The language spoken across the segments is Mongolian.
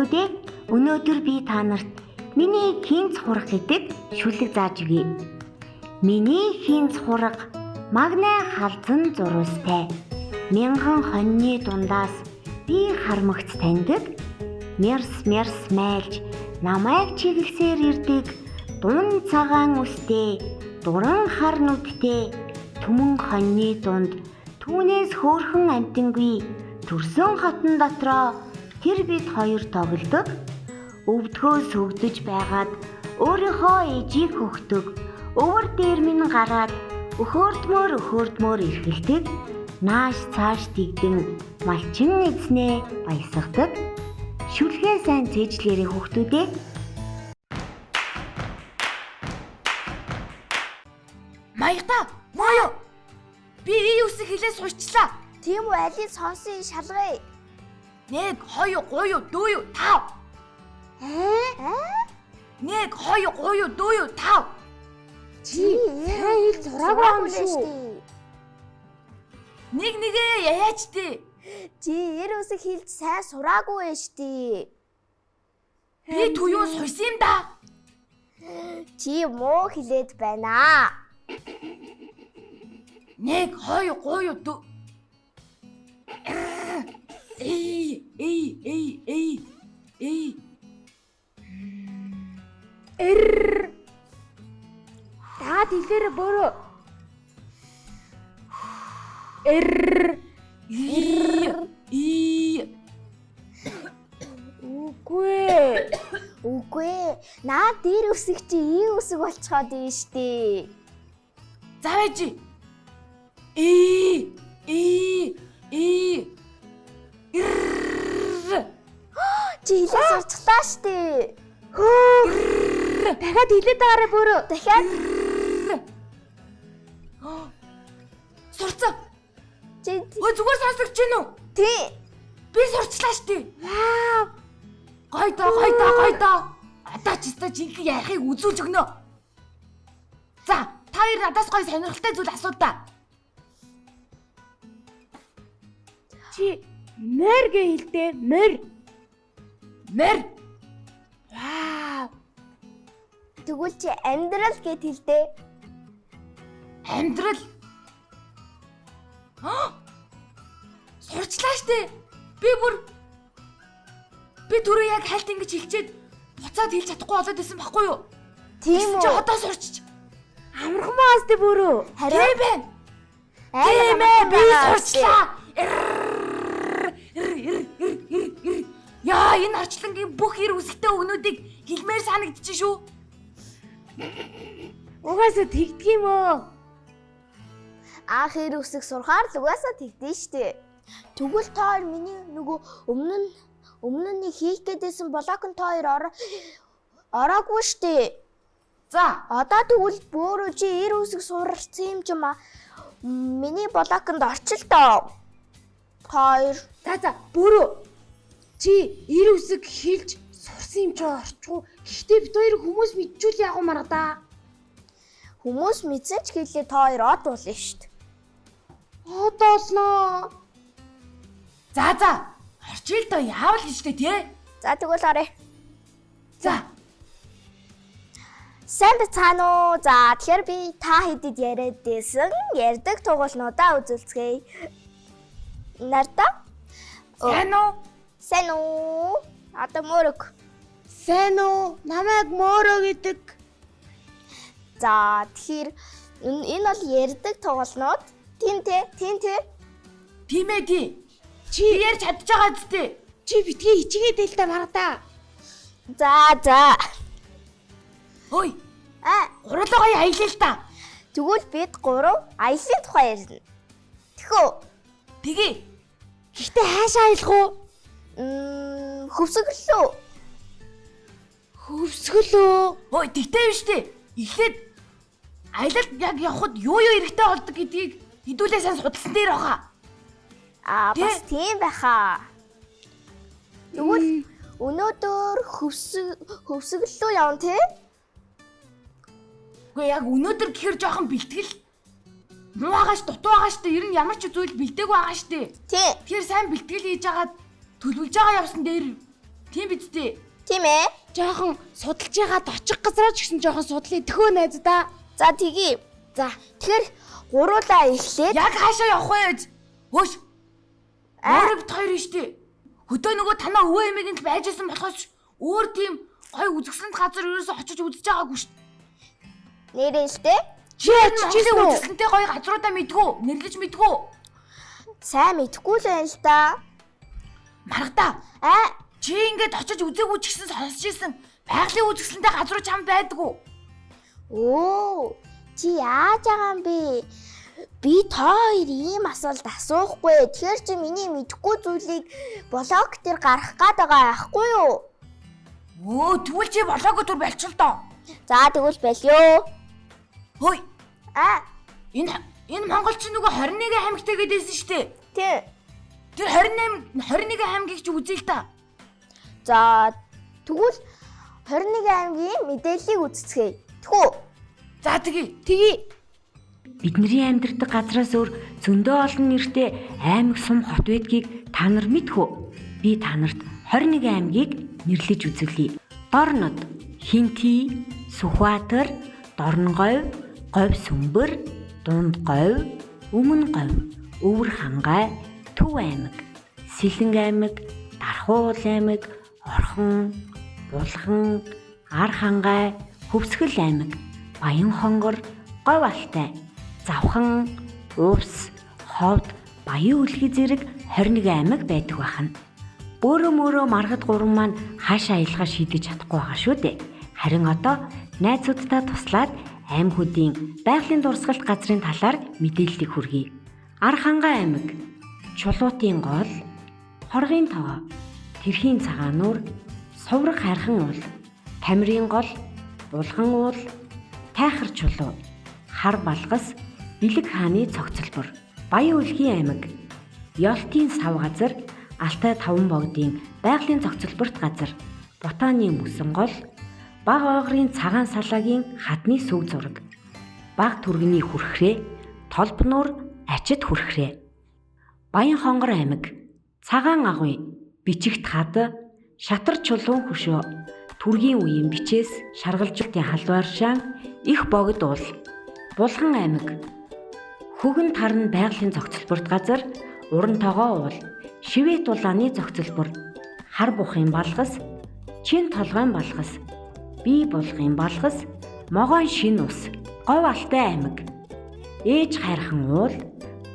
Хүүхдүүдээ, өнөөдөр би та нарт миний хинц хураг гэдэг шүлэг зааж өгье. Миний хинц хураг магнай халзан зурвастай. Мянган хоньны дундаас би харамгц таньдаг. Мерс мерс майлж намайг чиглэсээр ирдэг. Дун цагаан үстэй, дуран хар нүдтэй, түмэн хоньны дунд түүнээс хөөрхөн амтангүй төрсөн хотон дотроо тэр бид хоёр тоглодог. Өвдгөө сөгдөж байгаад өөрийнхөө ээжийг хөхдөг. Өвөр дээр минь гараад өхөөрдмөр эрхэлдэг. Нааш цааш дэгдэн малчин эзнээ баясгадаг. Шүлгээ сайн цээжлээрээ хүүхдүүдээ. Маягта, Моё. Би ий үсэг хэлээ сурчлаа. Тийм үү, алийг сонсон шалгая. 1 2 3 4 5. Аа? 1 2 3 4 5. Чи сайн хэл сураагүй юм шүү. Нэг нэгээ яяач тий. Чи ер үсэг хэлж сайн сураагүй ээ штий. Би туюун сурсан юм да. Чи муу хэлээд байна. 1 2 3 4. Эй эй эй эй эй. Эр. Дагаад хэлээрэ бөөрөө. Эр. Эр. И. Үгүй. Үгүй. Наа дээр үсэг чи и үсэг болцоход юм штий. За байж. И и и. Эр. Чи хэлээ сурчлаа штий. Хөөх. Дахиад хэлээд байгаарай бөөрөө. Дахиад сурцсан. Чи өө зүгээр сонсогч гин үү? Тий. Би сурчлаа штий. Вау. Гой доо гой доо гой доо. Одоо ч өстой жинхэнэ ярихыг үзүүлж өгнө. За, та хоёр надаас гой сонирхолтой зүйл асуу та. Чи морь гэж хэлдэ. Морь. Морь. Вау. Тэгвэл чи амьдрал гэд хэлдэ. Амьдрал. Сурчлаа штэ. Би бүр би түрүү яг хальт ингэж хэлчихэд буцаад хэлж чадахгүй болоод исэн байхгүй юу? Тийм үү? Чи одоо сурчиж. Амархан байгаас тэ бөөрөө. Харин тийм байна. Тийм ээ, би сурчлаа. Яа, энэ орчлонгийн бүх эр үсгтэй өгнүүдийг хэлмээр санагдчих шүү. Угаасаа тэгдэг юм уу? Анх эр үсэг сурахаар л угаасаа тэгдэж штэ. Тэгвэл та хоёр миний нөгөө өмнө нь хийх гэдээсэн блокн та хоёр ороогүй штэ. За, одоо тэгвэл бөөрөө чи эр үсэг сурсан юм чи миний блоконд орчил доо. Хоёр. За бөөрөө. Чи эр үсэг хэлж сурсан юм чи орчихгүй. Гэхдээ бид хоёр хүмүүс мэдчихүүл яах юм арга да. Хүмүүс мэдсэн ч гэлээ та хоёр од болно штэ. Од болно. За. Орчил доо яавал гэж штэ тий. За тэгвэл орё. За. Сайн бацаана уу? За тэгэхээр би та хэдэд яриад байсан ярьдаг тугуулнуудаа үзүүлцгээе. Нарда? Сайн уу? Сайн уу? Одоо мөрөг. Сайн уу? Намайг мөрөө гэдэг. За тэгэхээр энэ бол ярьдаг тугуулнууд. Тийм тий? Тийм тий? Тийм ээ тий. Чи ярьж чадж байгаа зү? Чи битгий хичээгээд байл та маргадаа. За. Ой. А, гурлаа гоё аялаа л та. Тэгвэл бид гурав аялын тухай ярина. Тэхүү. Тэгье. Гэхдээ хаашаа аялах уу? Хөвсгөлөө. Хөвсгөлөө. Ой, тэгтэй биш үү? Эхлээд аялалд яг явхад юу юу хэрэгтэй болдог гэдгийг хэдүүлээ сайн судалсан дээр баха. Аа, бас тийм байхаа. Тэгвэл өнөөдөр хөвсгөлөө явна тий? Үгүй яг өнөөдөр гэхэр жоохон бэлтгэл муу байгаа ш, дутуу байгаа штэ. Ер нь ямар ч зүйл бэлдээгүй байгаа штэ. Тий. Тэгэхээр сайн бэлтгэл хийж агаад төлөвлөж байгаа явсан дээр Тийм биз дээ. Тийм ээ. Жохон судалж яагаад очих газраа ч гэсэн жохон судлаа. Төхөө найзуудаа. За тэгье. За. Тэгэхээр гуруулаа эхлээд Яг хаашаа явах вэ? Хөөш. Өөрөө бит хоёр нь штэ. Хөдөө нөгөө танаа өвөө эмээг нь л байж исэн болохоос өөр тийм гой үзэсгэлэнт газар ерөөсөө очиж үзэж байгаагүй штэ. Нэрээ л дээ. Чи очиж ирсэн үү? Үзэсгэлэнтэй гоё газруудаа мэдгүү, нэрлэж мэдгүү. Сайн мэдэхгүй л байна л да. Маргадаа. Аа, Чи ингээд очиж үзээгүй ч гэсэн сонсч ирсэн. Байгалийн үзэсгэлэнтэй газруу чам байдгүй. Өө, чи яаж байгаа юм бэ? Би та хоёр ийм асуулт асуухгүй. Тэгэхээр чи миний мэдэхгүй зүйлийг блог дээр гаргах гээд байгаа байхгүй юу? Өө, тэгвэл чи болоогүй түр болчихл доо. За тэгвэл болио. Хөөе, Аа, энэ Монгол чи нөгөө 21 аймагтай гэдээсэн шүү дээ. тий. Тэр 28 21 аймгийг чи үзье л та. За тэгвэл 21 аймгийн мэдээллийг үзцгээе. Тэхүү. За тэгье. Тэгье. Бидний амьдардаг газраас өөр зөндөө олон нэртэй аймаг сум хот байдгийг та нар мэдэх үү? Би та нарт 21 аймгийг нэрлэж үзүүлье. Дорнод, Хинти, Сүхбаатар, Дорногов, Говь Сүмбэр, Дунд Говь, Өмнө Говь, Өвөр Хангай, Төв аймаг, Сэлэнг аймаг, Дархуул аймаг, Орхон, Булган, Ар Хангай, Хөвсгөл аймаг, Баян хонгор, Говь Алтай, Завхан, Увс, Ховд, Баян үлгий зэрэг 21 аймаг байдаг байна. Өөрөө мөрөө маргад гурван маань хаашаа аялгаа шийдэж чадахгүй байгаа шүү дээ. Харин одоо найзуудтай туслаад аймагуудын байгалийн дурсгалт газрын талаар мэдээллийг хүргэе. Ар Хангай аймаг, Чулуутын гол, Хоргын тогоо, Тэрхийн цагаан нуур, Сувраг хайрхан уул, Тамирын гол, Булган уул, Тайхар чулуу, Хар балгас, Бэлэг хааны цогцлбор, Баян үлгийн аймаг, Ёлтын сав газар, Алтай таван богдын байгалийн цогцлборт газар, Ботаны мөсөн гол, Баг ойгрын цагаан салаагийн хадны сүг зураг, Баг түргэний хүрхрээ, Толбнуур ачид хүрхрээ. Баян хонгор аймаг, Цагаан агуй, Бичигт хад, Шатар чулуун хөшөө, Түргийн үеийн бичээс, Шаргалжуултын халваршаан, Их богд уул, Булган аймаг, Хөгөн тарн байгалийн зохицолборт газар, Уран тогоо уул, Шивээ тулааны зохицолбор, Хар бухын балгас, Чин толгойн балгас, Бие булгын балгас, Могоон шин ус, Говь Алтай аймаг, Ээж хайрхан уул,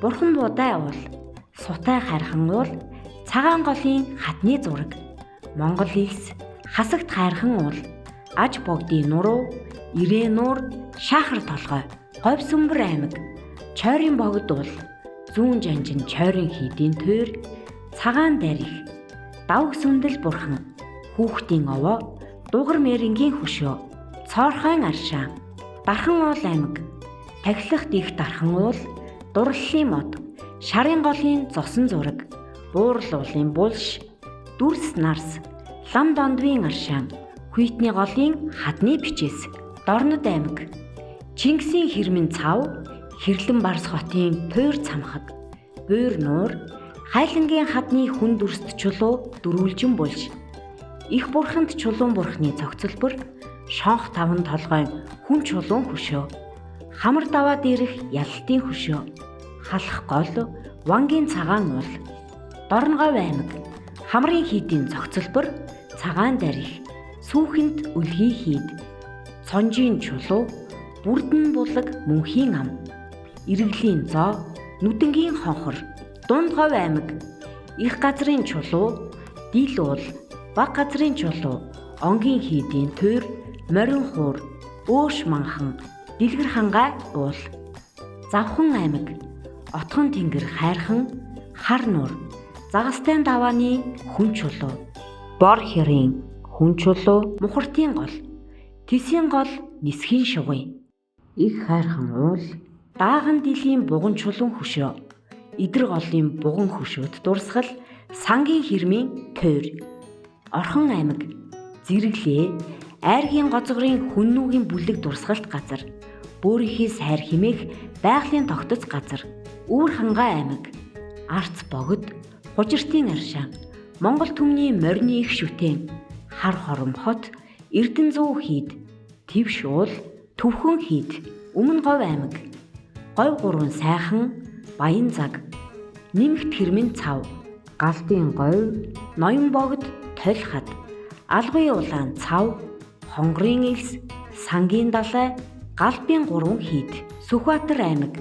Бурхан буудай уул, Сутай хайрхан уул, Цагаан голын хатны зураг, Монгол илс, Хасагт хайрхан уул, Аж богдын нуруу, Ирээн нуур, Шаахар толгой, Говь Сүмбэр аймаг, Чойрын богд уул, Зүүн жанжин чойрын хийдийн тойр, Цагаан дарих, Давг сүндэл бурхан, Хүүхдийн овоо, Дугар мэрэнгийн хөшөө, Цоорхойн аршаан, Дархан уул аймаг, Тахилах дих дархан уул, Дурлалын мод, Шарын голын зосон зураг, Буурал уулын булш, Дүрс нарс, Лам дондвын аршаан, Хүйтний голын хадны бичээс, Дорнод аймаг, Чингисийн хэрмэн цав, Хэрлэн Барс хотын тойр цамхаг, Буур нуур, Хайлангийн хадны хүн дүрст чулуу дөрвөлжин булш, Их бурханд чулуун бурхны цогцлбор, Шонх таван толгойн хүн чулуун хөшөө, Хамар даваа дээрх ялалтын хөшөө, Халах гол, Вангийн цагаан уул, Дорногов аймаг, Хамрын хийдийн цогцлбор, Цагаан дарих, Сүүхэнд үлгий хийд, Цонжийн чулуу, Бүрдэн булаг мөнхийн ам, Иргэлийн зоо, Нүдэнгийн хонхор, Дунд говь аймаг, Их газрын чулуу, Дил уул, Баг газрын чулуу, Онгийн хийдийн тойр, Морин хуур, Өөш манхан, Дэлгэр хангай уул, Завхан аймаг, Отхон тэнгэр хайрхан, Хар нуур, Загастай давааны хүн чулуу, Бор хэрийн хүн чулуу, Мухартын гол, Тэсийн гол, Нисхийн шугын, Их хайрхан уул, Дааган дилийн буган чулуун хөшөө, Идэр голын буган хөшөөд дурсгал, Сангийн хэрмийн тойр, Орхон аймаг, Зэрэглээ, Айргийн гозгорын хүннүүгийн бүлэг дурсгалт газар, Бөөрийнхий сайр химээх байгалийн тогтоц газар, Үүр хангай аймаг, Арц богд, Хужиртын аршаан, Монгол түмний морины их шүтэн, Хар хором хот, Эрдэнэзүү хийд, Твш уул, Төвхөн хийд, Өмнө Говь аймаг, Говь гурван сайхан, Баян заг, Нэмэгт хэрмэн цав, Галдын говь, Ноён богд, Толь хад, Алгын улаан цав, Хонгорын элс, Сангийн далай, Галбын гурван хийд, Сүхбаатар аймаг,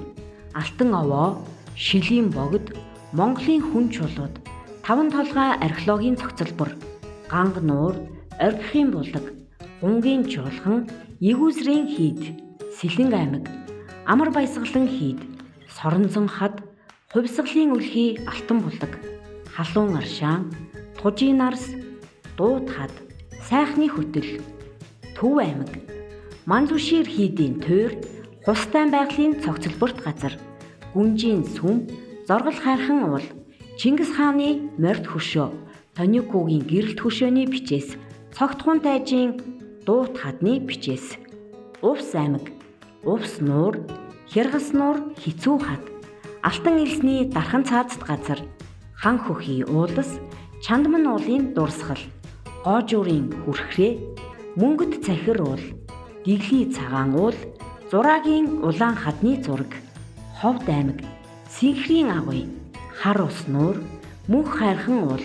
Алтан овоо, Шилийн богд, Монголын хүн чулууд, Таван толгой археологийн цогцлбор, Ганга нуур, Оргихын булаг, Гунгийн чуулган, Ягүүсрийн хийд, Сэлэнг аймаг, Амар баясгалан хийд, Соронзон хад, Хувьсгалын өлхий Алтан булаг, Халуун аршаан, Тужийн нарс, Дуут хад, Сайхны хөтөл, Төв аймаг, Манзушир хийдийн туйр, Хустай байгалийн цогцлборт газар, Гүнжийн сүм, Зоргол хайрхан уул, Чингис хааны морд хөшөө, Тоникугийн гэрэлт хөшөөний бичээс, Цогтхун тайжийн Дуут хадны бичээс, Увс аймаг, Увс нуур, Хяргас нуур, Хицүү хад, Алтан элсний дархан цаазат газар, Хан хөхий уулас, Чандман уулын дурсгал, Гоожуурын хүрхрээ, Мөнгөд цахир уул, Диглийн цагаан уул, Зураагийн улаан хадны зураг, Ховд аймаг, Синхрийн агуй, Хар ус нуур, Мөнх хайрхан уул,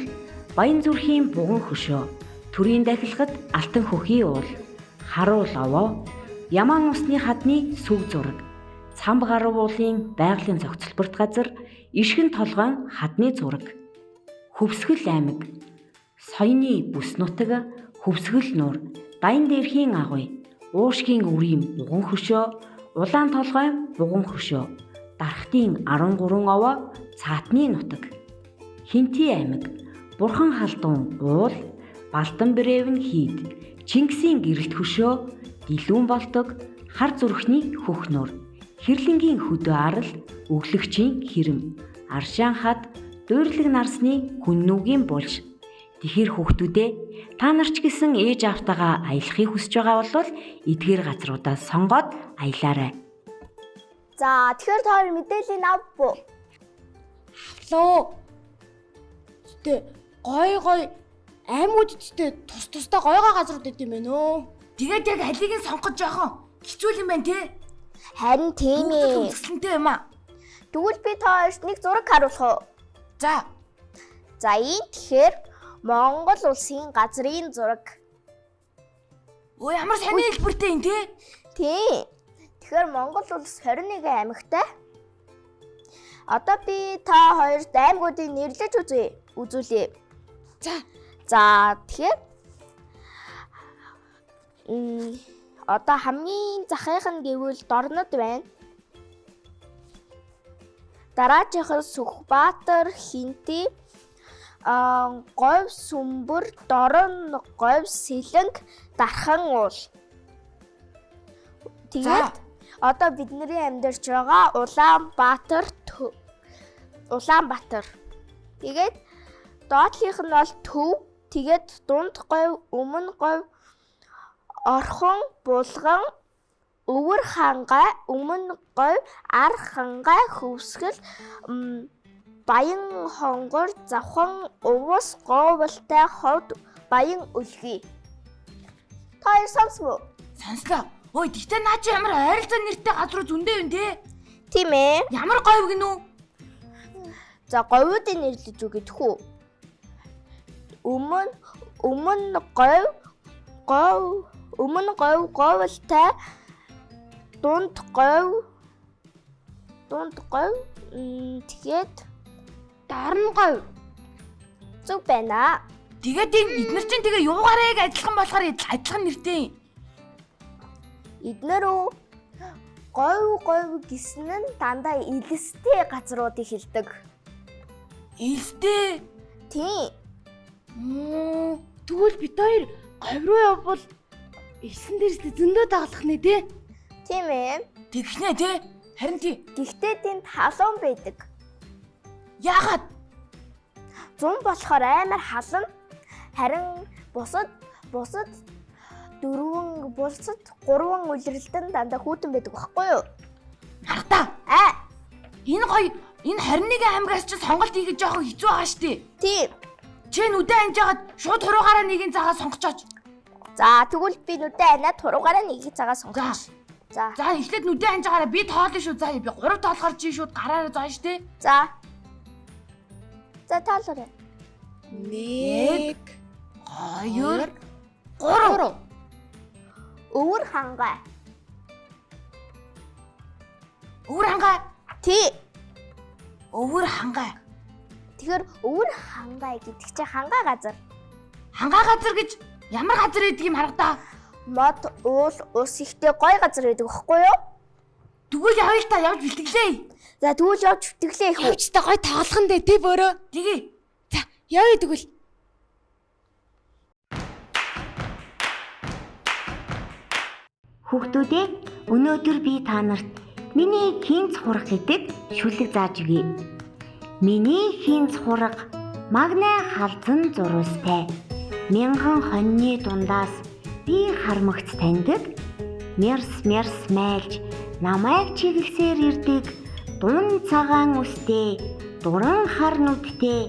Баян зүрхийн буган хөшөө, Төрийн дахилгад Алтан хөхий уул, Харуул овоо, Ямаан усны хадны сүг зураг, Цамб гарав уулын байгалийн цогцлборт газар, Ишгэн толгойн хадны зураг, Хөвсгөл аймаг, Соёны бүс нутаг, Хөвсгөл нуур, Даян дээрхийн агуй, Уушгийн үрийн буган хөшөө, Улаан толгойн буган хөшөө, Дархтын 13 овоо, Цаатны нутаг, Хинти аймаг, Бурхан халдун уул, Балдан брэвэн хийд, Чингисийн гэрэлт хөшөө, Дэлүүн болдог, Хар зүрхний хөх нуур, Хэрлэнгийн хөдөө арал, Өглөгчийн хэрэм, Аршаан хад, Дуурлаг нарсны хүннүгийн булш. Тэгэхээр хүүхдүүдээ та нар ч гэсэн ээж аавтайгаа аялахыг хүсэж байгаа бол эдгээр газруудаа сонгоод аялаарай. За тэгэхээр та хоёр мэдээллийг авах уу? Авлаа. Гэтэ гой гой аймагуд гэтэ тус тусдаа гой гой газрууд байт юм байна өө. Тэгээд яг алийг нь сонгох жоохон хэцүү юм байна те. Харин тийм ээ. Үзэсгэлэнтэй юм аа. Тэгвэл би та хоёрт нэг зураг харуулах уу? За. За энэ тэгэхээр Монгол улсын газрын зураг. Өө ямар сони хэлбэртэй юм те? Тийм. Тэгэхээр Монгол улс 21 аймагтай. Одоо би та хоёрт аймагуудыг нэрлэж үзье. Үзүүлье. За. За тэгэхээр одоо хамгийн захынх нь гэвэл Дорнод байна. Дараачих нь Сүхбаатар, Хинти, Говь, Сүмбэр, Дорн, Говь, Сэлэнг, Дархан уул. Тэгээд одоо бидний амьдарч байгаа Улаанбаатар, Улаанбаатар. Тэгээд доотлих нь бол Төв, тэгээд Дунд Говь, Өмнө Говь, Орхон, Булган, Өвөр хангай, Өмнө Говь, Ар хангай, Хөвсгөл, Баян хонгор, Завхан, Увс, Говьлтай, Ховд, Баян өлгий. Та хоёр сонсов уу? Сонслоо. Ой, тэгтээ наа чи ямар ойролцоо нэртэй газруу зөндөө юм те? Тийм ээ. Ямар говь гинүү? За говьуудыг нэрлэж өгөх үү? Өмнө говь, говь, өмнө говь, говьлтай, дунд говь, тэгээд Дарна говь. Зүг байна. Тэгээд энэ эднэр чинь тэгээ юугаараа яг адилхан болохоор адилхан нэртэй юм. Эднэр үү говь говь гэсэн нь дандаа илстэй газруудыг хэлдэг. Илстэй? Тийм. Тэгвэл бид хоёр говь руу явбал элсэн дээрс зөндөө дагалах нэ тий? Тийм ээ. Тэгхнэ тий? Харин тий. Гэхдээ тэнд халуун байдаг. Яагаад? Зун болохоор амар халуун. Харин бусад дөрвөн бусад гурван улиралд нь дандаа хүйтэн байдаг байхгүй юу? Мартаа. Аа. Энэ гоё энэ 21 аймагаас чи сонголт хийх жоохон хэцүү байгаа шүү дээ. Тийм. Чи нүдээ анжгаад шууд хуруугаараа нэгийг цагаа сонгочооч. За тэгвэл би нүдээ аниад хуруугаараа нэгийг цагаа сонгоч. За. За эхлээд нүдээ анжгаараа би тоолно шүү. За би 3 тоолохоор чи шууд гараараа зоё штэ. За. За тоолоорой. 1 2 3. Өвөр хангай. Өвөр хангай. Тий. Өвөр хангай. Тэгэхээр өвөр хангай гэдэг чинь хангай газар. Хангай газар гэж ямар газар байдаг юм харагдаа? Мод, уул, ус ихтэй гой газар байдаг байхгүй юу? Тэгвэл явъя л та явж бэлтгэлээ. За тэгвэл явж бэлтгэлээ их үү? Явж та гой тоглох нь дээ тий бөөрөө. Тэгье. За явъя тэгвэл. Хүүхдүүдээ өнөөдөр би та нарт миний хинц хураг гэдэг шүлэг зааж өгье. Миний хинц хураг магнай халзан зурвастай. Мянган хоньны дундаас би харамгц таньдаг. Мерс мерс майлж намайг чиглэсээр ирдэг. Дун цагаан үстэй, дуран хар нүдтэй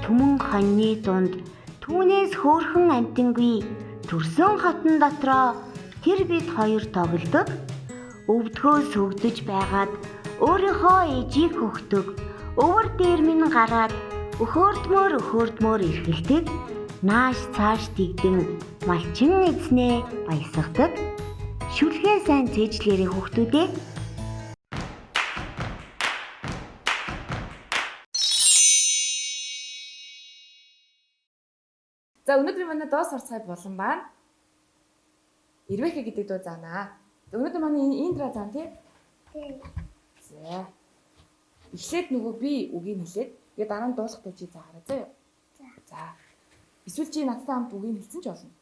түмэн хоньны дунд түүнээс хөөрхөн амтангүй төрсөн хотон дотроо тэр бид хоёр тоглодог. Өвдгөө сүгдэж байгаад өөрийнхөө ээжийг хөхдөг. Өвөр дээр минь гараад өхөөрдмөр эрхэлдэг. Нааш цааш дигдэн малчин эзнээ баясгадаг. Шүлгээ сайн цээжлээрээ хүүхдүүдээ. За өнөөдрийн манай доо сурцгай булан маань Ирвэхэ гэдэг дуу заанаа. Өнөөдөр манай Индра заан тий? Тий. За. Эхлээд нөгөө би үгийг хэлээд тэгээ дараа нь дуулахтай чи заагаарай заа юу? За. За. Эсвэл чи надтай хамт үгийг хэлсэн ч болно.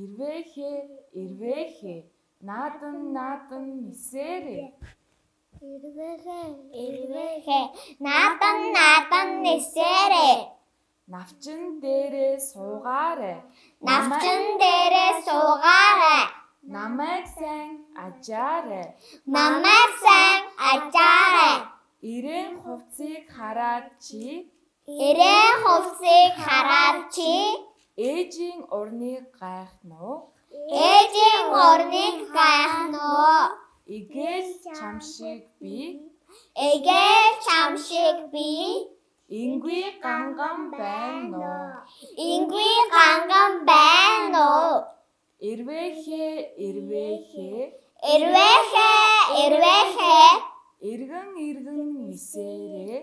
Ирвэхэ, ирвэхэ, наадан наадан нисээрээ. Ирвэхэ, ирвэхэ, наадан наадан нисээрээ. Навчин дээрээ суугаарай. Навчин дээрээ суугаарай. Намайг сайн ажаарай. Намайг сайн ажаарай. Ирээн хувцсыг хараад чи Ирээн хувцсыг хараад чи ээжийн урныг гайхна уу? Ээжийн урныг гайхна уу? Эгэл чам шиг би Эгэл чам шиг би ингүй ганган байна уу? ингүй ганган байна уу? Эрвэхэ эрвэхэ Эрвэхэ эрвэхэ эргэн эргэн нисээрээ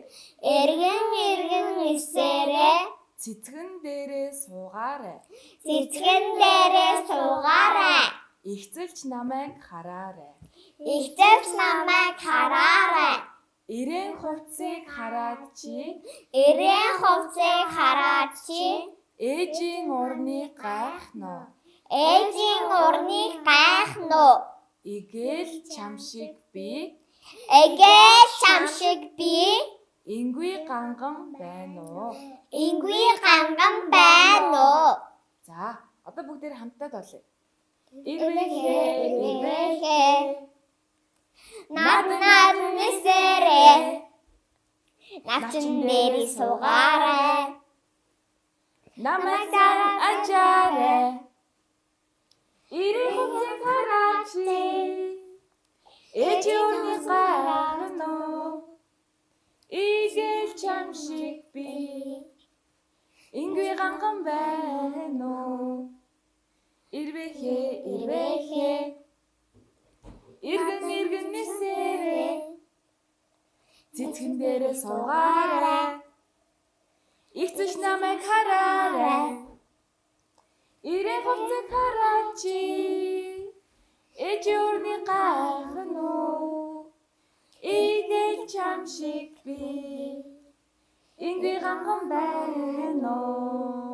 эргэн эргэн нисээрээ цэцгэн дээрээ суугаарай. цэцгэн дээрээ суугаарай. Игцэлч намайг хараарай. Игцэлч намайг хараарай. Эрээн хувцсыг хараад чи Эрээн хувцсыг хараад чи ээжийн урныг гайхна уу? ээжийн урныг гайхна уу? Эгэл чам шиг би Эгэл чам шиг би ингүй ганган байна уу? ингүй ганган байна уу? За, одоо бүгдээр хамтдаа тоолъё. Эрвэхэ Эрвэхэ над над нисэрээ навчин дээрээ суугаарай. Намайг сан ажаарай. Эрийн хувцсыг хараад чи ээжийн урныг гайхна уу? Эгэл чам шиг би ингүй ганган байна уу? Эрвэхэ эрвэхэ эргэн эргэн нисээрээ цэцгэн дээрээ суугаарай. Игцэж намайг хараарай. Эрийн хувцсыг хараад чи ээжийн урныг гайхна уу? Эгэл чам шиг би ингүй ганган байна уу?